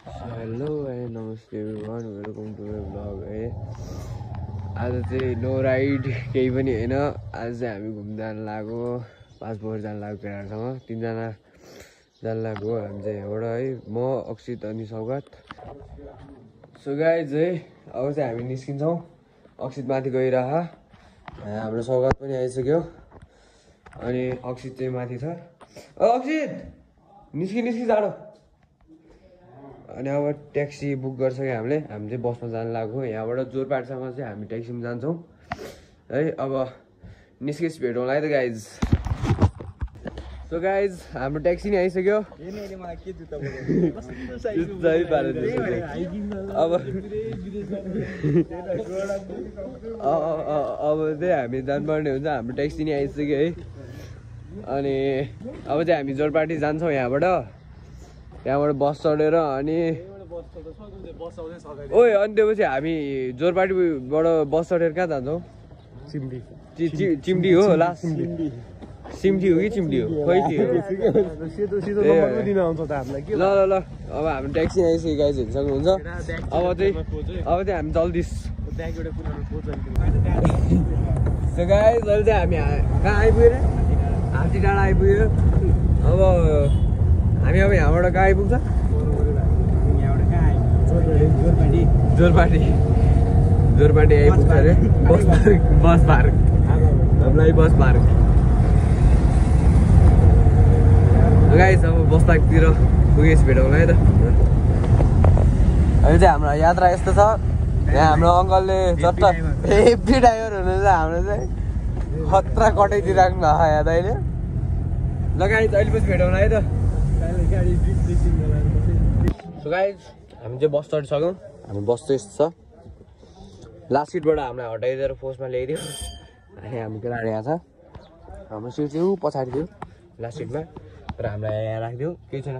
Hello and नमस्ते everyone, welcome to my vlog है। आज चाहिँ नो राइड केही पनि होइन। आज चाहिँ हामी घुम्न जानु लाग्यो, पासपोर्ट जानु लाग्यो केटाहरूसँग। 3 जना जानु लाग्यो हामी चाहिँ यहाँबाट है, म अक्षित अनि सौगात। सो गाइज है, अब चाहिँ हामी निस्किन्छौँ। अक्षित माथि गइरह, हाम्रो सौगात पनि आइसक्यो अनि अक्षित चाहिँ माथि छ। अक्षित निस्कि जाडो। अनि अब ट्याक्सी बुक गरिसक्यो हामीले। हामी चाहिँ बसमा जानु लाग्यो। यहाँबाट जोरपाटसम्म चाहिँ हामी ट्याक्सीमा जान्छौँ है। अब निस्केपछि भेटौँला है त गाइज। सो गाइज हाम्रो ट्याक्सी नै आइसक्यो। अब चाहिँ हामी जानुपर्ने हुन्छ। हाम्रो ट्याक्सी नै आइसक्यो है। अनि अब चाहिँ हामी जोरपाटी जान्छौँ यहाँबाट बस चढेर। अनि ओइ अनि त्यसपछि हामी जोरपाटीबाट बस चढेर कहाँ जान्छौँ? चिम्डी हो लास्ट। सिम्टी हो कि चिम्डी हो खोइ के हो। ल ल ल अब हाम्रो ट्याक्सी आइसक्यो गाइज, हेर्न सक्नुहुन्छ। अब चाहिँ हामी जल्दी सो गाइज अहिले चाहिँ हामी कहाँ आइपुग्यो रे? हात्ती डाँडा आइपुग्यो। अब हामी अब यहाँबाट कहाँ आइपुग्छ? जोरपाटी आइपुग्छ अरे। बस पार्क हामीलाई बस पार्क गाइस। अब बस पार्कतिर पुगेपछि भेटौँला है त। अहिले चाहिँ हाम्रो यात्रा यस्तो छ। यहाँ हाम्रो अङ्कलले चट्ट हेभी ड्राइभर हुनुहुन्छ। हाम्रो चाहिँ खतरा कटाइदिइराख्नु भएको यहाँ दाइले। ल गाइस अहिले पछि भेटौँला है त। सो गाइज हामी चाहिँ बस चढिसक्यौँ। हाम्रो बस चाहिँ यस्तो छ। लास्ट सिटबाट हामीलाई हटाइदिएर फोर्समा ल्याइदियो। अनि हाम्रो केटाहरू यहाँ छ। हाम्रो सिट चाहिँ ऊ पछाडि थियो लास्ट सिटमा, तर हामीलाई यहाँ राखिदियो। केही छैन,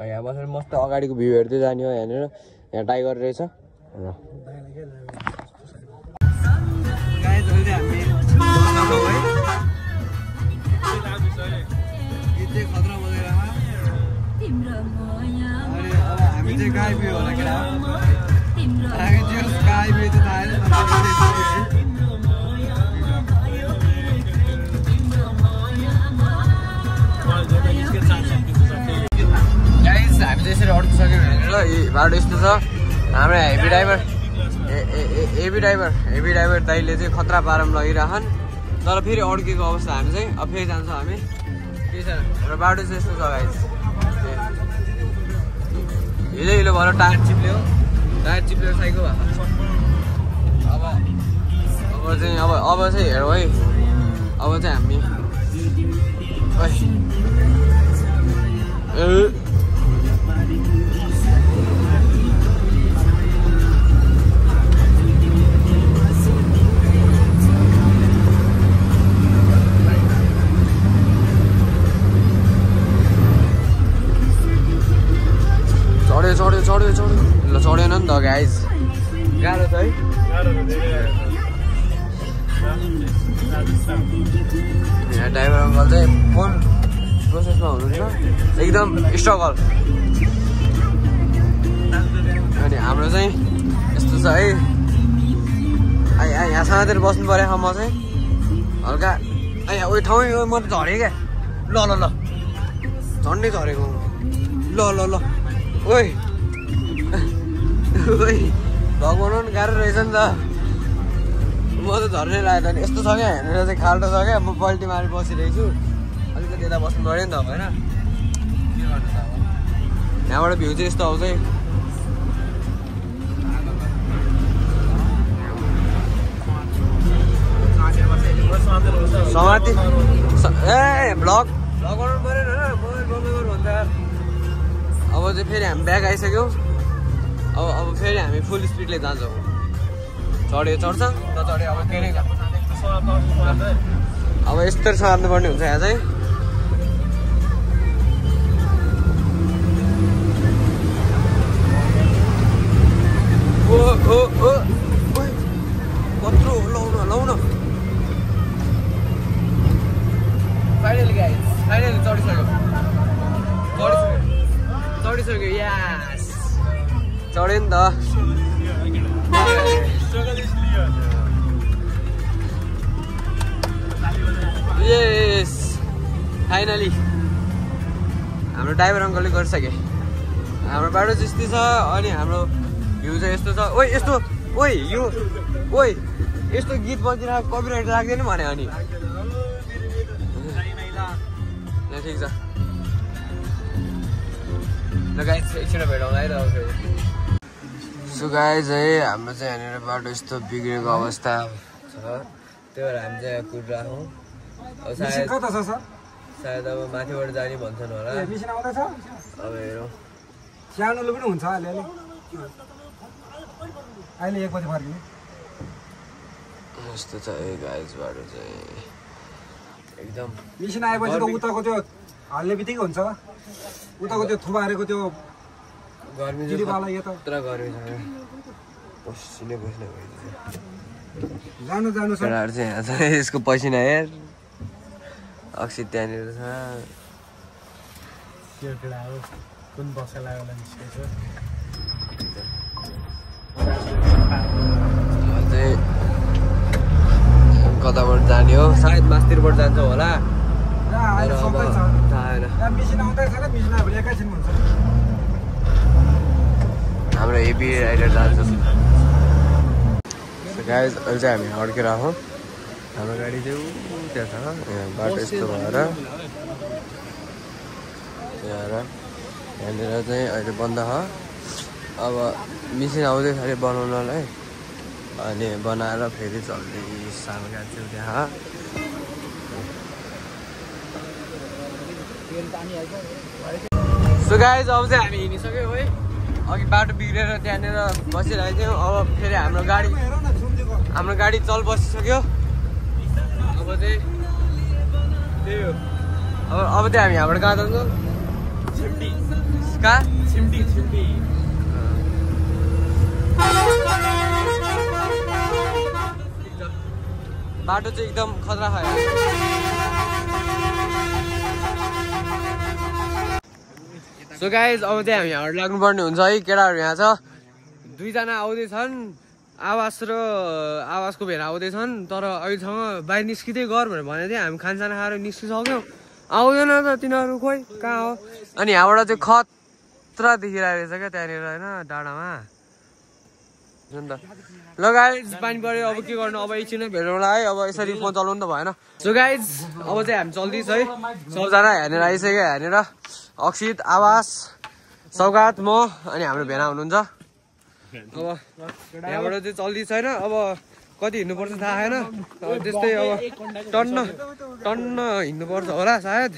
यहाँ बसेर मस्त अगाडिको भ्यू हेर्दै जाने हो। यहाँनिर यहाँ टाइगर रहेछ। खतरा बजाएर हामी चाहिँ गाई बियो होला केटा। गाई बियो त थाहा गाइस हामी चाहिँ यसरी अड्किसक्यो भनेर। बाटो यस्तो छ। हाम्रो हेभी ड्राइभर दाइले चाहिँ खतरा पारामा लगिरहन्। तर फेरि अड्केको अवस्था हामी चाहिँ अब फेरि जान्छौँ हामी। के छ हाम्रो बाटो चाहिँ यस्तो छ गाइस। हिलो भएर टायर चिप्ल्यो साइको भएको। अब चाहिँ हेरौँ है। अब चाहिँ हामी चढ्यो ल चढेन नि त गाइज। गाह्रो छ है। यहाँ ड्राइभर अङ्कल चाहिँ फोन प्रोसेसमा हुनुहुन्छ, एकदम स्ट्रगल। अनि हाम्रो चाहिँ यस्तो छ है। यहाँ सानातिर बस्नु पऱ्यो। म चाहिँ हल्का यहाँ उयो ठाउँ म त झरेँ क्या। ल झन्डै झरेको। ल ओइ भ्लग बनाउनु गाह्रो रहेछ नि त। म त झर्नै लाग्यो त। यस्तो छ क्या यहाँनिर चाहिँ खाल्टो छ क्या। म पल्टी मारेर बसिरहेको छु। अलिकति यता बस्नु पऱ्यो नि त होइन। के गर्नु त अब। यहाँबाट भ्यू चाहिँ यस्तो आउँछ है। समाति भ्लग बनाउनु पऱ्यो होइन। मोबाइल बन्द गर्नु भन्छ। अब चाहिँ फेरि हामी ब्याग आइसक्यौँ। अब फेरि हामी फुल स्पिडले जान्छौँ। चढ्छ नचढ्यो अब केही नै। अब यस्तरी सार्नुपर्ने हुन्छ यहाँ चाहिँ। कत्रो लाउन फाइनली गाइस, फाइनली चढिसक्यो। यस चढ्यो नि त यस फाइनली हाम्रो ड्राइभर अङ्कलले गरिसके हाम्रो बाटो चाहिँ यस्तै छ अनि हाम्रो भ्यू चाहिँ यस्तो छ ओइ यस्तो ओइ यो ओइ यस्तो गीत बजिरहेको कपिराइट लाग्दैन भने अनि ठिक छ ल गाइस एकछिन भेटौँला है त सो गाइस है हाम्रो चाहिँ यहाँनिर बाटो यस्तो बिग्रेको अवस्था छ त्यही भएर हामी चाहिँ कुदिरहेको सायद अब माथिबाट जाने भन्छन् होला अब हेरौँ सानोले पनि हुन्छ अलिअलि अहिले 1 बजे फर्किने यस्तो छ है गाइस बाटो चाहिँ एकदम मिसिन आएपछि त उताको त्यो हाल्ने बित्तिकै हुन्छ उताको त्यो थुबारेको त्यो गर्मी जिरीवाला यो त पुरा गर्मी छ पसिना पसिना भइदिन्छ जानु जानु सर केटाहरू चाहिँ यहाँ छ यसको पसिना हेर अक्सित त्यहाँनिर छ त्यो केटा हो कुन बक्सा लागेर निस्केछ चाहिँ कताबाट जाने हो सायद मास्तिरबाट जान्छ होला हाम्रो हेभी राइडर जान्छ गाइस अहिले चाहिँ हामी अड्केर आएको हाम्रो गाडी चाहिँ त्यहाँ छ बाटो यस्तो भएर यहाँनिर चाहिँ अहिले बन्द छ अब मिसिन आउँदैछ अरे बनाउनलाई अनि बनाएर फेरि चल्दै सानो गाड्छौँ त्यहाँ सो गाइस अब चाहिँ हामी हिँडिसक्यौँ है अघि बाटो बिग्रेर त्यहाँनिर बसिरहेको थियौँ अब फेरि हाम्रो गाडी चल बसिसक्यो अब चाहिँ त्यही हो अब चाहिँ हामी यहाँबाट कहाँ जान्छौँ कहाँ छिम्टी बाटो चाहिँ एकदम खतरा खायो सो गाइस अब चाहिँ हामी यहाँबाट लाग्नुपर्ने हुन्छ है केटाहरू यहाँ छ 2 जना आउँदैछन् आवासको भेर आउँदैछन् तर अहिलेसँग बाहिर निस्किँदै गर भनेर भनेको थियो हामी खानसाना खाएर निस्किसक्यौँ आउँदैन त तिनीहरू खोइ कहाँ हो अनि यहाँबाट चाहिँ खतरा देखिरहेको रहेछ क्या त्यहाँनिर होइन डाँडामा ल गाइज पानी पर्यो अब के गर्नु अब एकछिन भेटौँला है अब यसरी फोन चलाउनु त भएन सो गाइज अब चाहिँ हामी चल्दैछ है सबजना हेरेर आइसक्यो हेरेर अक्षित आवास सौगात म अनि हाम्रो भेना हुनुहुन्छ अब यहाँबाट चाहिँ चल्दैछ होइन अब कति हिँड्नुपर्छ थाहा छैन त्यस्तै अब टन्न हिँड्नुपर्छ होला सायद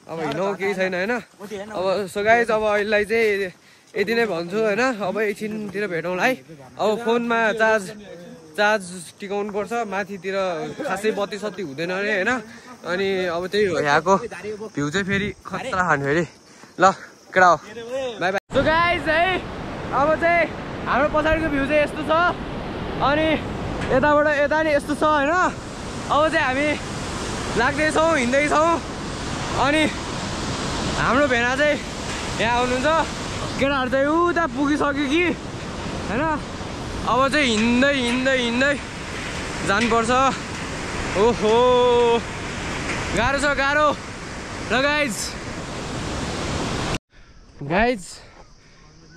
अब हिँड्नु केही छैन होइन अब सो गाइज अब अहिलेलाई चाहिँ यति नै भन्छु होइन अब एकछिनतिर भेटौँला है अब फोनमा चार्ज टिकाउनु पर्छ माथितिर खासै बत्ती सत्ती हुँदैन अरे होइन अनि अब त्यही हो यहाँको भ्यू चाहिँ फेरि खतरा खानु फेरि ल केटा हो बाई बाई सो गाइस है अब चाहिँ हाम्रो पछाडिको भ्यू चाहिँ यस्तो छ अनि यताबाट यता नि यस्तो छ होइन अब चाहिँ हामी लाग्दैछौँ हिँड्दैछौँ अनि हाम्रो भेना चाहिँ यहाँ आउनुहुन्छ केटाहरू चाहिँ उता पुगिसक्यो कि होइन अब चाहिँ हिँड्दै जानुपर्छ ओहो गाह्रो छ गाह्रो ल गाइज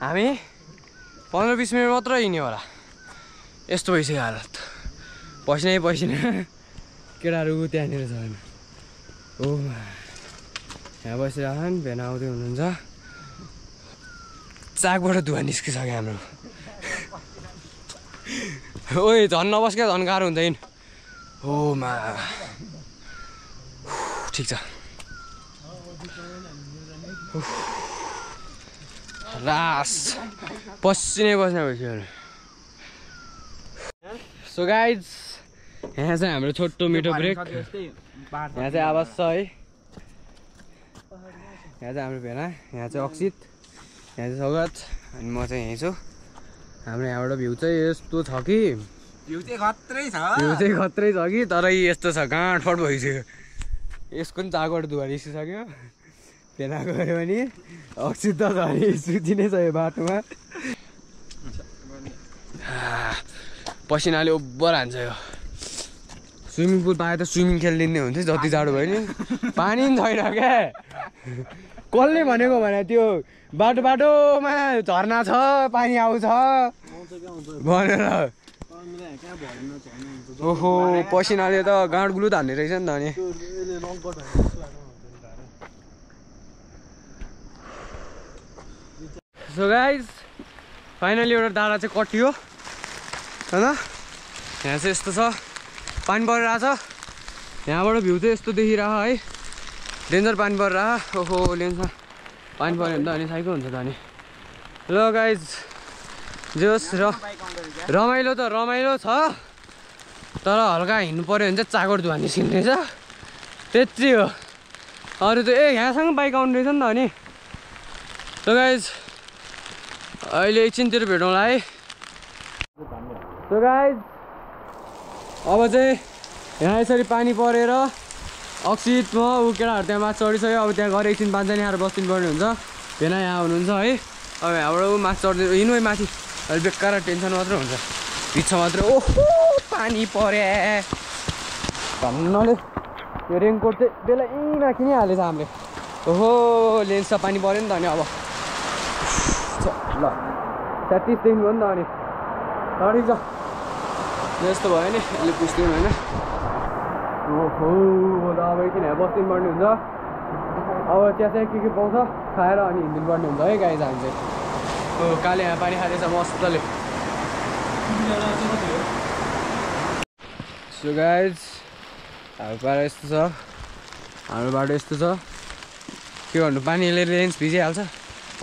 हामी 15-20 मिनट मात्र हिँड्यो होला यस्तो भइसक्यो हालत पसिनै पसिना केटाहरू त्यहाँनिर छ ओ यहाँ बसिरहन् भेना आउँदै हुनुहुन्छ चाकबाट धुवा निस्किसक्यो हाम्रो ओइ झन् नबस् क्या झन् गाह्रो हुन्छ हो मा ठिक छ लास पसिनै बस्ने भइसक्यो सो गाइज यहाँ चाहिँ हाम्रो छोटो मिठो ब्रेक यहाँ चाहिँ आवाज छ है यहाँ चाहिँ हाम्रो भेना यहाँ चाहिँ अक्षित यहाँ चाहिँ सौगात अनि म चाहिँ यहीँ छु हाम्रो यहाँबाट भ्यू चाहिँ यस्तो छ कि भ्यू चाहिँ खत्रै छ कि तर यस्तो छ गाँठफट भइसक्यो यसको पनि चाकबाट धुवा निस्किसक्यो भेना गयो भने अक्षित त झन् सुति नै छ यो बाटोमा पसिनाले ओभर हान्छ यो स्विमिङ पुल पाए त स्विमिङ खेलिदिने हुन्थ्यो जति जाडो भयो नि पानी पनि छैन क्या कसले भनेको भने त्यो बाटो बाटोमा झरना छ पानी आउँछ भनेर ओहो पसिनाले त गाँड गुलुत हान्ने रहेछ नि त अनि सो गाइज फाइनली एउटा डाँडा चाहिँ कटियो होइन यहाँ चाहिँ यस्तो छ पानी परिरहेछ यहाँबाट भ्यू चाहिँ यस्तो देखिरह है डेन्जर पानी परिरह ओहो लेन्समा पानी पऱ्यो भने त अनि साइको हुन्छ त अनि ल गाइज जोस् रमाइलो त रमाइलो छ तर हल्का हिँड्नु पऱ्यो भने चाहिँ चाकर धुवा निस्किने रहेछ त्यति हो अरू त यहाँसँग बाइक आउने रहेछ नि त अनि ल गाइज अहिले एकछिनतिर भेटौँला है सो गाइज अब चाहिँ यहाँ यसरी पानी परेर अक्षितमा ऊ केटाहरू त्यहाँ माथि चढिसक्यो अब त्यहाँ गएर एकछिन पाँचजना आएर बस्नु पर्ने हुन्छ भेना यहाँ हुनुहुन्छ है अब यहाँबाट ऊ माथि चढ्दै हिँड्नु है माथि अहिले बेकार टेन्सन मात्रै हुन्छ पिछा मात्रै ओहो पानी परे भन्नाले यो रेनकोट चाहिँ बेला यहीँ माथि नै हालेछ हामीले ओहो लेन्स त पानी पऱ्यो नि त अनि अब ल 36 देखि हो नि त अनि ठिक छ यस्तो भयो नि अहिले पुस्थ्यौँ होइन ओहो अब एकछिन यहाँ बस्नु पर्ने हुन्छ अब त्यहाँ चाहिँ के पाउँछ खाएर अनि हिँड्नु पर्ने हुन्छ है गाई जान्छ हो काले यहाँ पानी खाँदैछ मस्तले सो गाइज हाम्रो पारा यस्तो छ हाम्रो बाटो यस्तो छ के गर्नु पानीले रेन्ज भिजिहाल्छ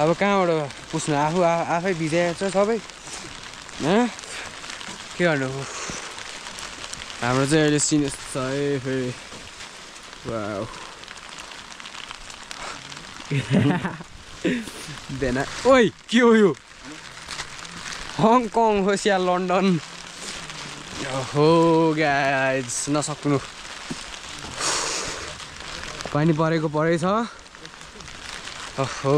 अब कहाँबाट पुस्नु आफै भिजाएको छ सबै के गर्नु हाम्रो चाहिँ अहिले सिन यस्तो छ है फेरि बेना ओइ के हो यो हङकङ होस् या लन्डन हो गाइज नसक्नु पानी परेको परै छ ओहो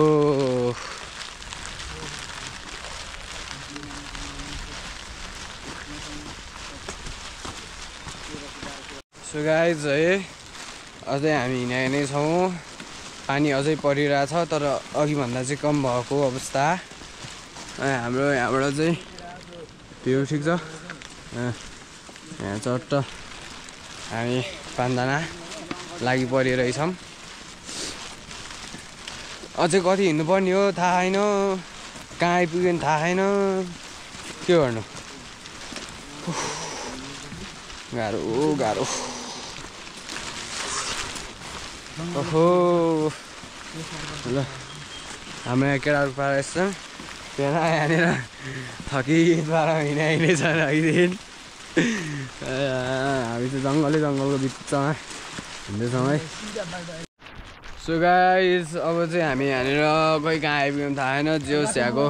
सो गाइज है अझै हामी यहाँ नै छौँ पानी अझै परिरहेछ तर अघिभन्दा चाहिँ कम भएको अवस्था हाम्रो यहाँबाट चाहिँ भ्यू ठिक छ यहाँ चट्ट हामी पाँचजना लागि परिरहेछौँ अझै कति हिँड्नुपर्ने हो थाहा छैन कहाँ आइपुग्यो नि थाहा छैन के गर्नु गाह्रो गाह्रो ओहो ल हाम्रो यहाँ केटाहरू पारा यस्तो त्यहाँ यहाँनिर थकित पारा हिँडाइने छ अघिदेखि हामी चाहिँ जङ्गलको बिचमा हिँड्दैछौँ है सो गाइज अब चाहिँ हामी यहाँनिर कोही कहाँ आइपुग्यौँ थाहा छैन जोस् यहाँको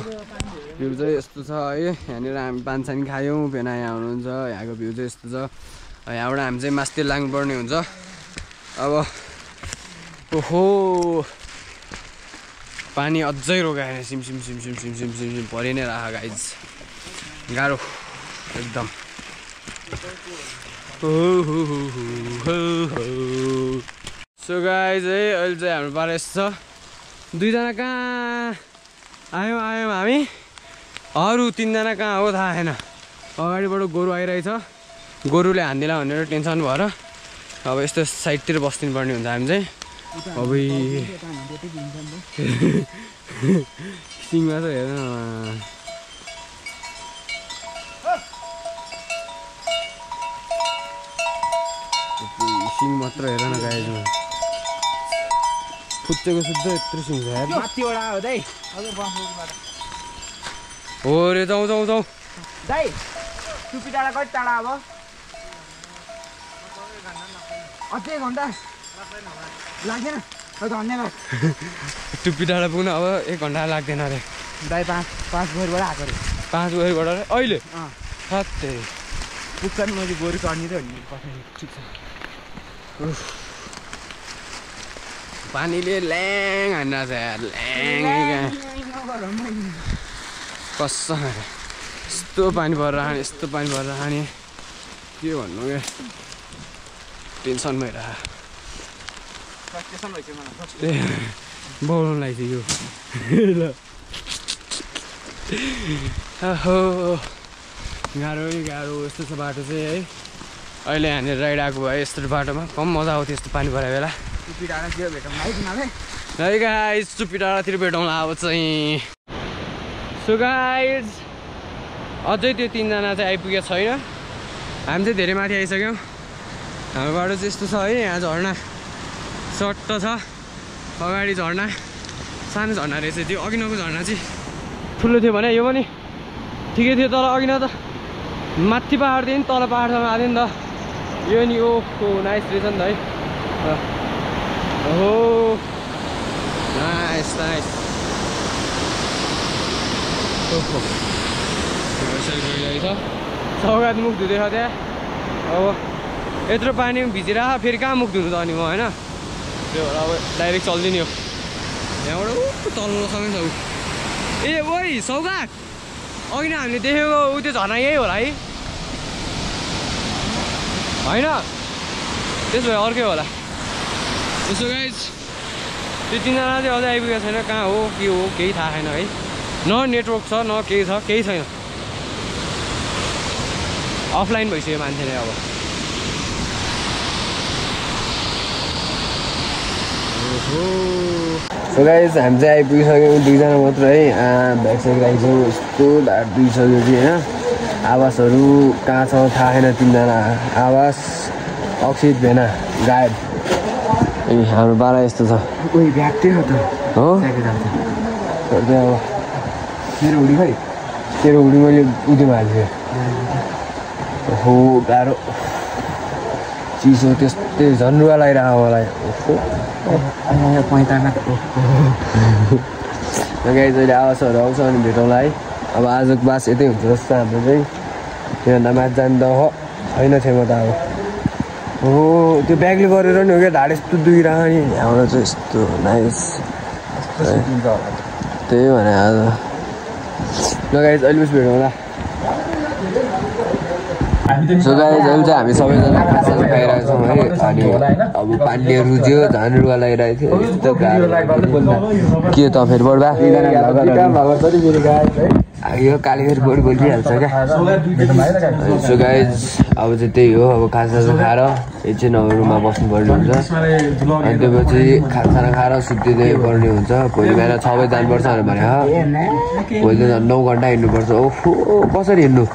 भ्यू चाहिँ यस्तो छ है यहाँनिर हामी पानसानी खायौँ भेना यहाँ हुनुहुन्छ यहाँको भ्यू चाहिँ यस्तो छ यहाँबाट हामी चाहिँ मास्तिर लाग्नुपर्ने हुन्छ अब ओहो पानी अझै रोगाएन सिम सिम सिम सिम सिम सिम सिम सिम परि नै राख गाइज गाह्रो एकदम सो गाइज है अहिले चाहिँ हाम्रो पारा यस्तो छ दुईजना कहाँ आयौँ हामी अरू तिनजना कहाँ हो थाहा छैन अगाडिबाट गोरु आइरहेछ गोरुले हान्दिला भनेर टेन्सन भएर अब यस्तो साइडतिर बस्दिनु पर्ने हुन्छ हामी चाहिँ अब सिङमा चाहिँ हेर्न सिङ मात्र हेर न गाइजमा फुच्चेको शुद्ध यत्रो सिङ छ हो रे जाउँ जाउँ जाउँ दाइ टुपी डाँडा कति टाढा अब अझै घन्टा लाग्दैन धन्यवाद टुप्पी डाँडा पुग्न अब 1 घन्टा लाग्दैन अरे दाइ 5 भोरबाट आएको अरे 5 भोरबाट अहिले सत्य पुग्छ नि मैले गोरु चढ्ने त ठिक छ पानीले ल्याङ हान्रहेछ यार ल्याङ कसम यस्तो पानी भरेर खाने यस्तो पानी भरेर खाने के भन्नु क्या टेन्सन भइरह बोल्नु लागिसक्यो ल गाह्रो यस्तो छ बाटो चाहिँ है अहिले हामी राइड आएको भयो यस्तो बाटोमा कम मजा आउँथ्यो यस्तो पानी परेको बेला है गाइस चुप्पी डाँडातिर भेटौँला अब चाहिँ सो गाइस अझै त्यो 3 जना चाहिँ आइपुगेको छैन हामी चाहिँ धेरै माथि आइसक्यौँ हाम्रो बाटो चाहिँ यस्तो छ है यहाँ झर्ना सट्ट छ अगाडि झर्ना सानो झर्ना रहेछ त्यो अघि नको झर्ना चाहिँ ठुलो थियो भने यो पनि ठिकै थियो तर अघि न त माथि पहाडदेखि नि तल पहाडसम्म आयो नि त यो नि ओहो नाइस रहेछ नि त है ओहो नाइस नाइस ओहो सौगात मुख धुँदैछ त्यहाँ अब यत्रो पानी भिजेर फेरि कहाँ मुख धुनु त अनि म होइन त्यो भएर अब डाइरेक्ट चल्दिने हो यहाँबाट तल्लोसँगै छ ए ओइ सौगात अघि नै हामीले देखेको ऊ त्यो झर्ना यही होला है होइन त्यसो भए अर्कै होला यसो गाइज त्यो 3 जना चाहिँ अझै आइपुगेको छैन कहाँ हो के हो केही थाहा छैन है न नेटवर्क छ न केही छ केही छैन अफलाइन भइसक्यो मान्छे नै अब सो गाइज हामी चाहिँ आइपुगिसक्यौँ 2 जना मात्र है ब्याक साइड आइसक्यौँ यस्तो ढाड दुइसक्यो कि होइन आवासहरू कहाँ छ थाहा छैन 3 जना आवास अक्षित भेना गायब ए हाम्रो बारा यस्तो छ ओइ ब्याग थियो त हो अब मेरो हुडी खै तेरो हुडी मैले उदिमा हाल्थेँ हो गाह्रो चिसो त्यस्तै झन्डुवा लगाइरहेको मलाई गाइज अहिले आवासहरू आउँछ अनि भेटौँला है अब आजको बास यतै हुन्छ जस्तो हाम्रो चाहिँ त्योभन्दा माथि जानु त छैन क्षमता अब हो त्यो ब्यागले गरेर नि हो क्या ढाड यस्तो दुखिरहेको नि यहाँबाट चाहिँ यस्तो नाइस त्यही भने आज ल गाइज अहिले पछि भेटौँला सो गाइज अहिले चाहिँ हामी सबैजना खाजा खाइरहेको छौँ है अनि अब पानीले रुज्यो झन् रुवा लगाइरहेको थियो यस्तो गाह्रो के त फेरि बढ्दा यो काली फेरि बढी बोलिहाल्छ क्या सो गाइज अब चाहिँ त्यही हो अब खाजा खाएर एकछिन रुममा बस्नुपर्ने हुन्छ अनि त्यसपछि खाना खाएर सुत्तिँदै पर्ने हुन्छ भोलि बिहान 6 बजी जानुपर्छ भने 9 घन्टा हिँड्नुपर्छ ओहो कसरी हिँड्नु